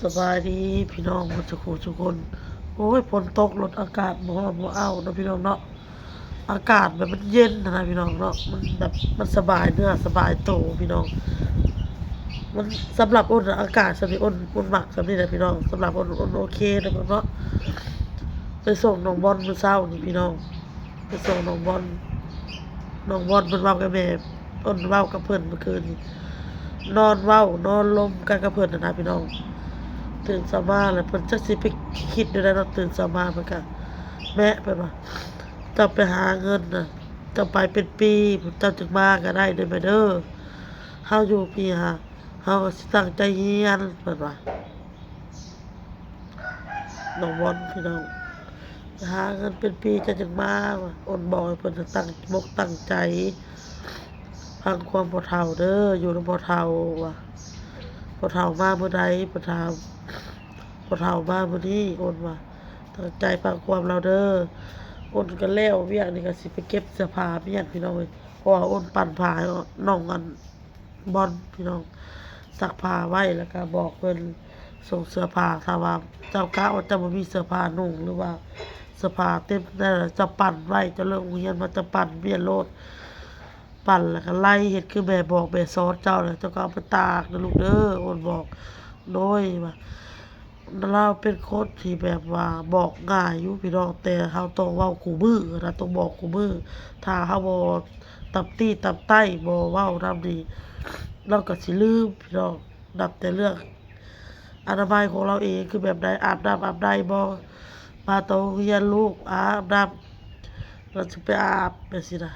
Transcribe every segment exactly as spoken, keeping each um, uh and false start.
สบายดีพี่น้องหมดทุกคนทุกคน โอ้ย ฝนตก ลดอากาศบ่ฮ้อนบ่อ้าวเนาะพี่น้องเนาะ อากาศแบบมันเย็นนะพี่น้องเนาะ มันแบบมันสบายเนื้อสบายโตพี่น้อง มันสำหรับอ้นนะ อากาศสำหรับอ้นอ้นมักสำหรับนี่นะพี่น้อง สำหรับอ้นอ้นโอเคนะพี่น้องเนาะ ไปส่งน้องบอลมื้อเช้านี่พี่น้อง ไปส่งน้องบอล น้องบอลเพิ่นเว้ากับแม่ เพิ่นเว้ากับเพิ่นเมื่อคืนนี้ นอนเว้านอนลมกันกับเพิ่นนะนะพี่น้อง ตื่นเช้ามาแล้วเพิ่นจักสิไปคิดอยู่ได้เนาะ ตื่นเช้ามาเพิ่นก็แม่เพิ่นว่า เจ้าไปหาเงินนะ เจ้าไปเป็นปี เจ้าจึงมาก็ได้เด้อแม่เด้อ เฮาอยู่พี้หา เฮาก็สิตั้งใจเรียน เพิ่นว่า น้องบอลพี่น้อง หาเงินเป็นปีเจ้าจึงมาว่ะ อ้นบอกให้เพิ่นตั้งมกตั้งใจ ฟังความพ่อเฒ่าเด้อ อยู่นำพ่อเฒ่าว่ะ พ่อเฒ่ามามื้อใด พ่อเฒ่า พ่อเฒ่ามามื้อนี้ อ้นว่า ตั้งใจฟังความลาวเด้อ อ้นก็แล้วเวียกนี่ก็สิไปเก็บเสื้อผ้าเมียนพี่น้องเอ้ย เพราะว่าอ้นปั่นผ้าให้น้องอันบอลพี่น้อง ซักผ้าไว้แล้วก็บอกเพิ่นส่งเสื้อผ้า ถ้าว่าเจ้ากะว่าเจ้าบ่มีเสื้อผ้านุ่ง หรือว่าเสื้อผ้าเต็มนั่นน่ะ เจ้าปั่นไว้ เจ้าเลิกโรงเรียนมาเจ้าปั่นเมียนโลด ปั่นแล้วก็ไล่เฮ็ดคือแม่บอกแม่สอนเจ้าน่ะ เจ้าก็เอาไปตากเด้อลูกเด้อ อ้นบอก โดยว่า ลาวเป็นคนที่แบบว่าบอกง่ายอยู่พี่น้อง แต่เฮาต้องเว้าคู่มื้อนะ ต้องบอกคู่มื้อ ถ้าเฮาบ่ตำตี้ตำไต้ บ่เว้านำนี่ ลาวก็สิลืมพี่น้อง นับแต่เรื่องอนามัยของลาวเอง คือแบบใด อาบน้ำอาบในบ่ มาแต่โรงเรียนลูกอาบน้ำ ลาวสิไปอาบแบบซี้นะ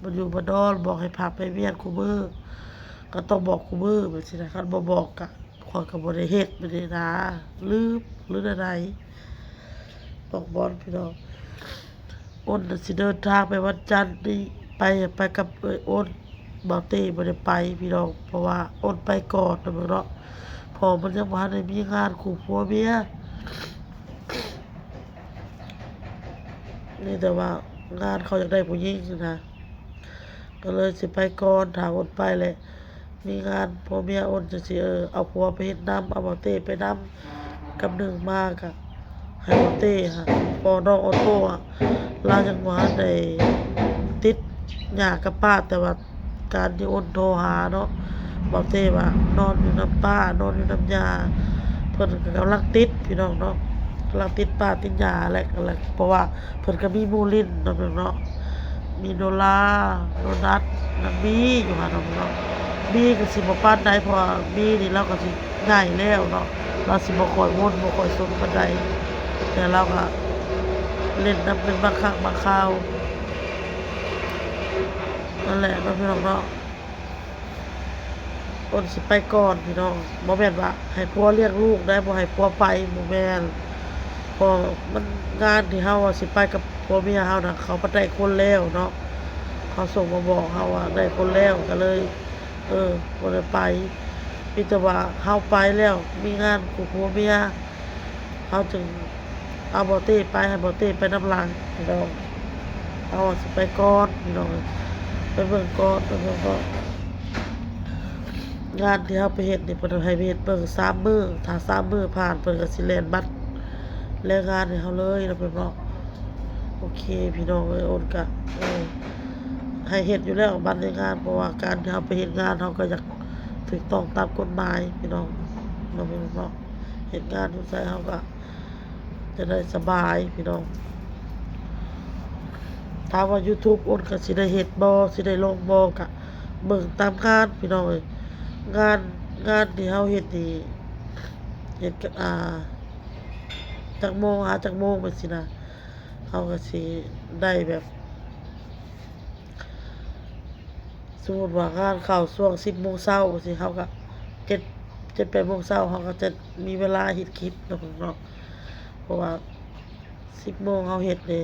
บ่อยู่บ่นอน บอกให้พับให้เมียนคู่มื้อ ก็ต้องบอกคู่มื้อแบบซี้นะ คันบ่บอกก็ ข้อยก็บ่ได้เฮ็ดแบบนี้นะ ลืม หรือแนวใด น้องบอลพี่น้อง อ้นน่ะสิเดินทางไปวันจันทร์นี่ ไป ไปกับเอื้อยอ้น บ่าวเต้บ่ได้ไปพี่น้อง เพราะว่าอ้นไปก่อนนะเนาะ เพราะมันยังบ่ทันได้มีงานคู่ผัวเมีย นี่แต่ว่างานเขาอยากได้ผู้หญิงนะ ก็เลยสิไปก่อน ถ้าอ้นไปแหละ มีงานผัวเมียอ้นจั่งซี้ เออ เอาผัวไปเฮ็ดนำ เอาบ่าวเต้ไปนำ กำหนึ่งมาก็ให้บ่าวเต้หา พอน้องออโต้อะ ลาวยังบ่ทันได้ติดหญ้ากับป้า แต่ว่าการที่อ้นโทรหาเนาะ บ่าวเต้ว่านอนอยู่นำป้า นอนอยู่นำย่า เพิ่นก็กำลังติดพี่น้องเนาะ กำลังติดป้าติดย่าแหละ กำลัง เพราะว่าเพิ่นก็มีหมู่หลิ้นเนาะพี่น้องเนาะ มีโนรา โนนัท นางบีอยู่หั่นเนาะพี่น้อง บีก็สิบ่ปานใด เพราะว่าบีนี่ลาวก็สิใหญ่แล้วเนาะ ลาวสิบ่ค่อยวนบ่ค่อยซนปานใด แต่ลาวก็เล่นนำเป็นบางครั้งบางคราว นั่นแหละเนาะพี่น้องเนาะ อ้นสิไปก่อนพี่น้อง บ่แม่นว่าให้ผัวเลี้ยงลูกได้ บ่ให้ผัวไป บ่แม่น เพราะมันงานที่เฮาอะสิไปกับผัวเมียเฮาน่ะ เขาบ่ได้คนแล้วเนาะ เขาส่งมาบอกเฮาว่าได้คนแล้ว ก็เลย เออ บ่ได้ไป มีแต่ว่าเฮาไปแล้ว มีงานคู่ผัวเมีย เฮาจึงเอาบ่าวเต้ไป ให้บ่าวเต้ไปนำหลังพี่น้อง เฮาสิไปก่อนพี่น้อง ไปเบิ่งก่อน ไปเบิ่งก่อน งานที่เฮาไปเฮ็ดนี่ เพิ่นให้ไปเฮ็ดเบิ่งสามมื้อ ถ้าสามมื้อผ่าน เพิ่นก็สิแล่นบัตรแรงงานให้เฮาเลยเนาะพี่น้อง โอเคพี่น้องเอ้ย อ้นก็ เออ ให้เฮ็ดอยู่แล้วบัตรแรงงาน เพราะว่าการที่เฮาไปเฮ็ดงาน เฮาก็อยากถูกต้องตามกฎหมายพี่น้อง เนาะพี่น้องเนาะ เฮ็ดงานอยู่ไสเฮาก็จะได้สบายพี่น้อง ถามว่ายูทูบอ้นก็สิได้เฮ็ดบ่ สิได้ลงบ่ ก็เบิ่งตามงานพี่น้องเอ้ย งาน งานที่เฮาเฮ็ดนี่ เฮ็ดก็ อ่า จักโมงหาจักโมงไปซี้นะ เฮาก็สิได้แบบ สมมุติว่างานเข้าช่วงสิบโมงเช้าซี้ เฮาก็ เจ็ด เจ็ดแปดโมงเช้า เฮาก็จะมีเวลาเฮ็ดคลิปเนาะพี่น้อง เพราะว่าสิบโมงเฮาเฮ็ดเด้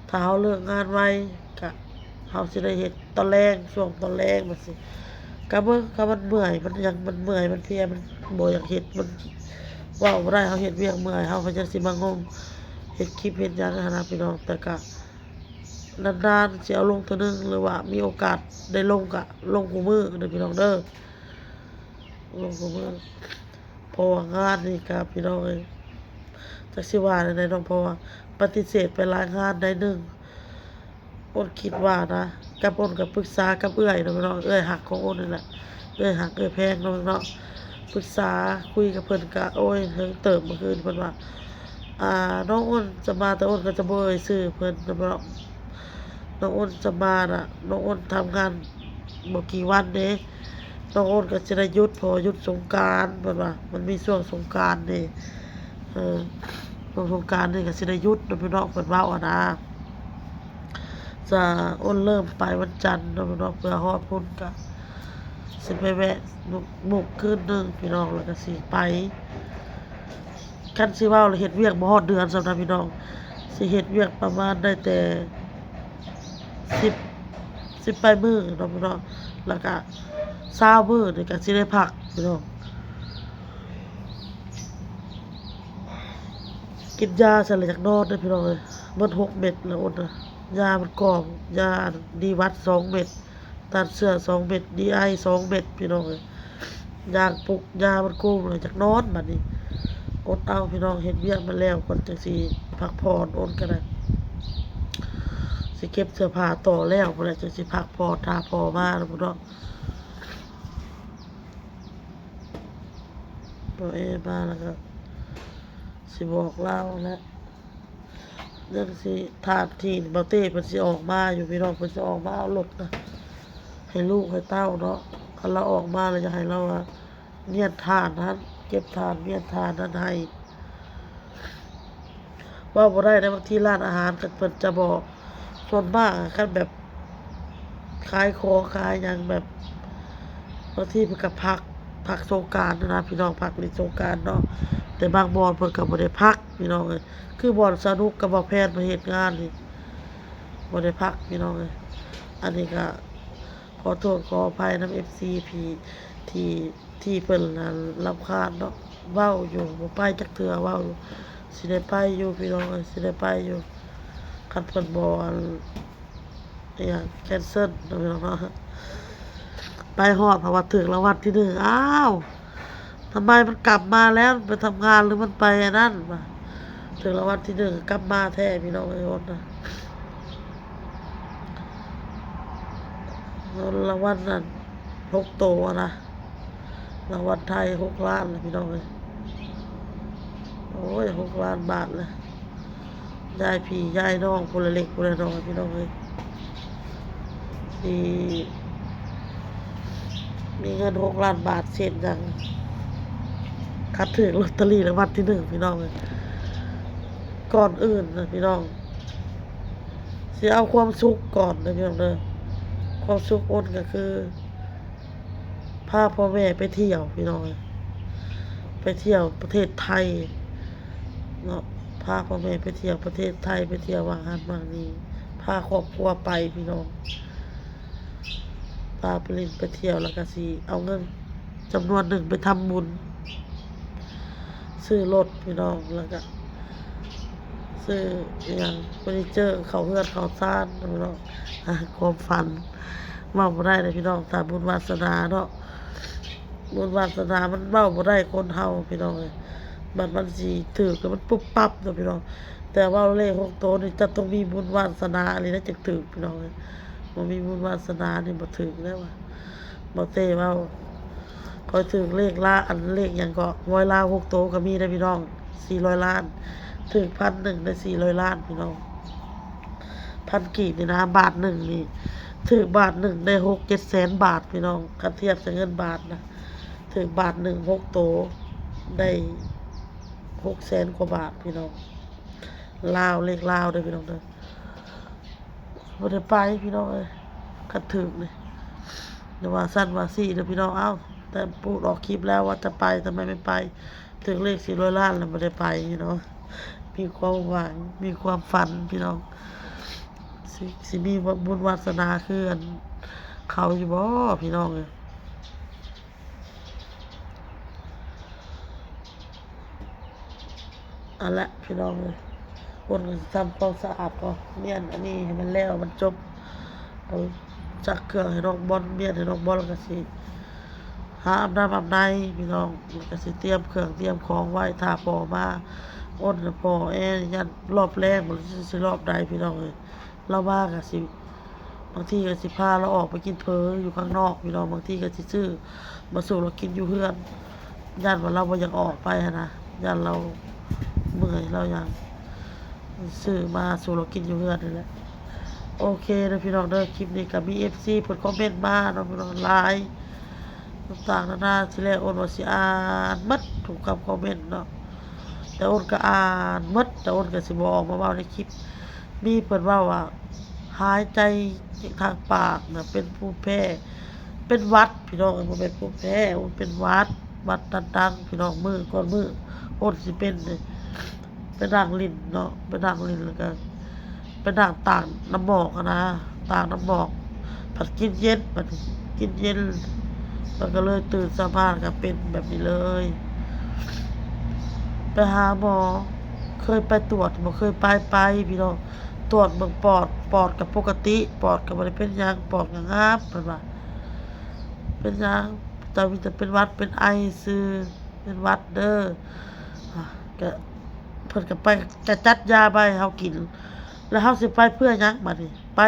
ถ้าเฮาเลิกงานไวก็ เฮาสิได้เฮ็ดตอนแลง ช่วงตอนแลงแบบซี้ ก็เบิ่ง ก็มันเมื่อย มันหยัง มันเมื่อย มันเพลีย มันบ่อยากเฮ็ด มันเว้าบ่ได้ เฮาเฮ็ดเวียกเมื่อย เฮาก็จั่งสิมางมเฮ็ดคลิปเฮ็ดหยังหั้นนะพี่น้อง แต่ก็ นานๆ สิเอาลงเทื่อหนึ่ง หรือว่ามีโอกาสได้ลงก็ลงคู่มื้อเด้อพี่น้องเด้อ ลงคู่มื้อ เพราะว่างานนี่ก็พี่น้องเอ้ย จักสิว่าแนวใดเนาะ เพราะว่าปฏิเสธไปหลายงานได้หนึ่ง อ้นคิดว่านะ กับอ้นก็ปรึกษากับเอื้อยเนาะพี่น้อง เอื้อยฮักของอ้นนี่แหละ เอื้อยฮักเอื้อยแพงเนาะพี่น้อง ปรึกษาคุยกับเพิ่นก็ โอ้ย เฮิงเติบ เมื่อคืนเพิ่นว่า อ่า น้องอ้นจะมา แต่อ้นก็จะบ่เอ่ยชื่อเพิ่นเนาะพี่น้อง น้องอ้นจะมาน่ะ น้องอ้นทำงานบ่กี่วันเด้ น้องอ้นก็สิได้หยุด เพราะว่าหยุดสงกรานต์ เพิ่นว่า มันมีช่วงสงกรานต์เด้ เออ ช่วงสงกรานต์นี่ก็สิได้หยุดเนาะพี่น้อง เพิ่นเว้าอะนะ จะอ้นเริ่มไปวันจันทร์เนาะพี่น้อง เพื่อฮอดพุ้นก็สิไปแวะมุก มุกคืนหนึ่งพี่น้อง แล้วก็สิไป คันสิเว้าแล้วเฮ็ดเวียกบ่ฮอดเดือนซ้ำนะพี่น้อง สิเฮ็ดเวียกประมาณได้แต่สิบ สิบปลายมื้อเนาะพี่น้อง แล้วก็ซาวมื้อนี่ก็สิได้พักพี่น้อง กินยาเสร็จแล้วอยากนอนเด้อพี่น้องเอ้ย เบิดหกเม็ดแล้วอ้นนะ ยามันกล่อม ยาดีวัดสองเม็ด ต้านเชื้อสองเม็ด ดีไอสองเม็ดพี่น้องเอ้ย ยาปลุก ยามันกล่อมเลย อยากนอนบัดนี้ อดเอาพี่น้อง เฮ็ดเวียกมาแล้วก่อนจั่งสิพักผ่อน อ้นก็ได้ สิเก็บเสื้อผ้าต่อแล้วพุ้นแหละ จั่งสิพักผ่อน ถ้าพ่อมาแล้วพุ้นเนาะ พ่อเอมาแล้วก็สิบอกลาวแหละ ยังสิถามทีบ่าวเต้เพิ่นสิออกมาอยู่พี่น้อง เพิ่นสิออกมาเอารถนะ ให้ลูกให้เต้าเนาะ คันลาวออกมาแล้วอยากให้ลาวว่าเมี้ยนถ่านหั้น เก็บถ่านเมี้ยนถ่านหั้นให้ เว้าบ่ได้เด้ บางทีร้านอาหารก็เพิ่นจะบอก ส่วนมากอะ คันแบบ ขายของขายหยังแบบ บางทีเพิ่นก็พัก พักสงกรานต์หั้นนะพี่น้อง พักเล่นสงกรานต์เนาะ แต่บางบ่อนเพิ่นก็บ่ได้พักพี่น้องเอ้ย คือบ่อนสนุกกับบ่าวแพนมาเฮ็ดงานนี่ บ่ได้พักพี่น้องเอ้ย อันนี้ก็ขอโทษขออภัยนำ เอฟซี ที่ ที่ ที่เพิ่นนั่นรำคาญเนาะ เว้าอยู่ บ่ไปจักเทื่อ เว้าอยู่ สิได้ไปอยู่พี่น้องเอ้ย สิได้ไปอยู่ คันเพิ่นบ่ อัน อิหยัง แคนเซิลเนาะพี่น้องเนาะ ไปฮอด เพราะว่าถืกรางวัลที่หนึ่ง อ้าว ทำไมมันกลับมาแล้ว มันไปทำงานหรือมันไปอันนั้นวะ ถืกรางวัลที่หนึ่ง กลับมาแท้พี่น้องเอ้ย อ้นนะ รางวัลนั่น หกโตอะนะ รางวัลไทยหกล้านนะพี่น้องเอ้ย โอ้ย หกล้านบาทเลย ยายพี่ยายน้อง ผู้ละเล็กผู้ละน้อยพี่น้องเอ้ย ที่มีเงินหกล้านบาทเศษหยัง คันถืกลอตเตอรี่รางวัลที่หนึ่งพี่น้องเอ้ย ก่อนอื่นนะพี่น้อง สิเอาความสุขก่อนนะพี่น้องเด้อ ความสุขอ้นก็คือ พาพ่อแม่ไปเที่ยวพี่น้องเอ้ย ไปเที่ยวประเทศไทยเนาะ พาพ่อแม่ไปเที่ยวประเทศไทย ไปเที่ยวหม่องหั้นหม่องนี่ พาครอบครัวไปพี่น้อง พาไปเล่นไปเที่ยว แล้วก็สิเอาเงินจำนวนหนึ่งไปทำบุญ ซื้อรถพี่น้อง แล้วก็ซื้ออิหยัง เฟอร์นิเจอร์ เข้าเฮือนเข้าซานพี่น้อง อ่ะ ความฝัน เว้าบ่ได้เลยพี่น้อง ถ้าบุญวาสนาเนาะ บุญวาสนามันเว้าบ่ได้คนเฮาพี่น้องเอ้ย มัน มันสิถืกแล้วมันปุ๊บปั๊บเนาะพี่น้อง แต่เว้าเลขหกโตนี่จะต้องมีบุญวาสนาอีหลีนะจั่งถืกพี่น้องเอ้ย บ่มีบุญวาสนานี่บ่ถืกแล้วว่ะ บ่าวเต้เว้า ข้อยถืกเลขละ อันเลขหยังก็ หวยลาวหกโตก็มีได้พี่น้อง สี่ร้อยล้าน ถืกพันหนึ่งได้สี่ร้อยล้านพี่น้อง พันกีบนี่นะ บาทหนึ่งนี่ ถืกบาทหนึ่งได้หกเจ็ดแสนบาทพี่น้อง คันเทียบใส่เงินบาทนะ ถืกบาทหนึ่งหกโต ได้หกแสนกว่าบาทพี่น้อง ลาว เลขลาวเด้อพี่น้องเด้อ บ่ได้ไปพี่น้องเอ้ย คันถืกนี่ อย่าว่าซั่นว่าซี่เด้อพี่น้อง เอ้า แต่พูดออกคลิปแล้วว่าจะไป ทำไมไม่ไป ถืกเลขสี่ร้อยล้านแล้วบ่ได้ไปพี่น้อง มีความหวัง มีความฝันพี่น้อง สิ สิมีบุญวาสนาคืออันเขาอยู่บ่พี่น้องเอ้ย เอาละพี่น้องเอ้ย อ้นก็สิทำความสะอาดก่อน เมี้ยนอันนี้ให้มันแล้วมันจบ เอาซักเครื่องให้น้องบอล เมี้ยนให้น้องบอล แล้วก็สิ หาอาบน้ำอาบในพี่น้อง แล้วก็สิเตรียมเครื่องเตรียมของไว้ ถ้าพ่อมา โอนให้พ่อแอ ย่านรอบแลง บ่รู้สิรอบใดพี่น้องเอ้ย ลาวมาก็สิ บางทีก็สิพาลาวออกไปกินเผออยู่ข้างนอกพี่น้อง บางทีก็สิซื้อมาสู่ลาวกินอยู่เฮือน ย่านว่าลาวบ่อยากออกไปหั้นนะ ย่านลาวเมื่อย ลาวอยาก ซื้อมาสู่ลาวกินอยู่เฮือนนี่แหละ โอเคเด้อพี่น้องเด้อ คลิปนี้ก็มี เอฟซี เพิ่นคอมเมนต์มาเนาะพี่น้อง หลายต่างๆนานา ทีแรกโอนว่าสิอ่านหมดทุกคำคอมเมนต์เนาะ แต่โอนก็อ่านหมด แต่โอนก็สิบ่ออกมาเว้าในคลิป มีเพิ่นเว้าว่า หายใจทางปากน่ะเป็นภูมิแพ้ เป็นหวัดพี่น้องเอ้ย บ่แม่นภูมิแพ้ โอนเป็นหวัด หวัดดันดังพี่น้อง มื้อก่อนมื้อโอนสิเป็น ไปนั่งหลิ้นเนาะ ไปนั่งหลิ้นแล้วก็ ไปนั่งตากน้ำหมอกหั้นนะ ตากน้ำหมอก ผัดกินเย็น บัดนี้กินเย็น มันก็เลยตื่นเช้ามาก็เป็นแบบนี้เลย ไปหาหมอ เคยไปตรวจ บ่เคยไป ไปพี่น้อง ตรวจเบิ่งปอด ปอดก็ปกติ ปอดก็บ่ได้เป็นหยัง ปอดก็งาม เพิ่นว่า เป็นหยัง แต่มีแต่เป็นหวัดเป็นไอซื่อ เป็นหวัดเด้อ อ่ะ ก็ เพิ่นก็ไป ก็จัดยามาให้เฮากิน แล้วเฮาสิไปเพื่อหยังบัดนี้ ไป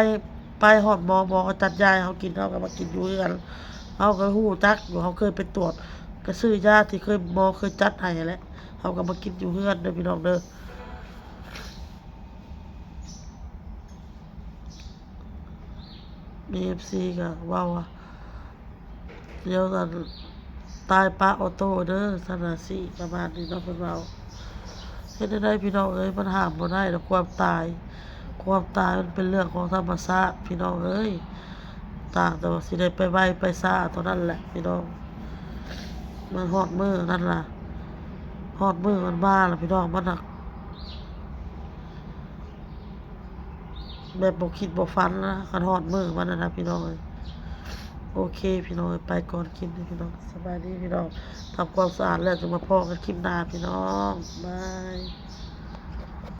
ไปฮอดหมอ หมอก็จัดยาให้เฮากิน เฮาก็มากินอยู่คือกัน เฮาก็ฮู้จักอยู่ เฮาเคยไปตรวจ ก็ซื้อยาที่เคย หมอเคยจัดให้หั้นแหละ เฮาก็มากินอยู่เฮือนเด้อพี่น้องเด้อ มี เอฟซี ก็เว้าว่า เดี๋ยวอัน ตายปะออโต้เด้อ ซั่นน่ะสิ ประมาณนี้เนาะ เพิ่นเว้า เฮ็ดจั่งใดพี่น้องเอ้ย มันห้ามบ่ได้ดอกความตาย ความตายมันเป็นเรื่องของธรรมชาติพี่น้องเอ้ย ต่างแต่ว่าสิได้ไปไวไปช้าเท่านั้นแหละพี่น้อง มันฮอดมื้อนั่นล่ะ ฮอดมื้อมันมาล่ะพี่น้อง มันหัก แบบบ่คิดบ่ฝันนะ คันฮอดมื้อมันน่ะนะพี่น้องเอ้ย โอเคพี่น้องเอ้ย ไปก่อนคลิปนี้พี่น้อง สบายดีพี่น้อง ทำความสะอาดแล้วจะมาพ้อกันคลิปหน้าพี่น้อง บาย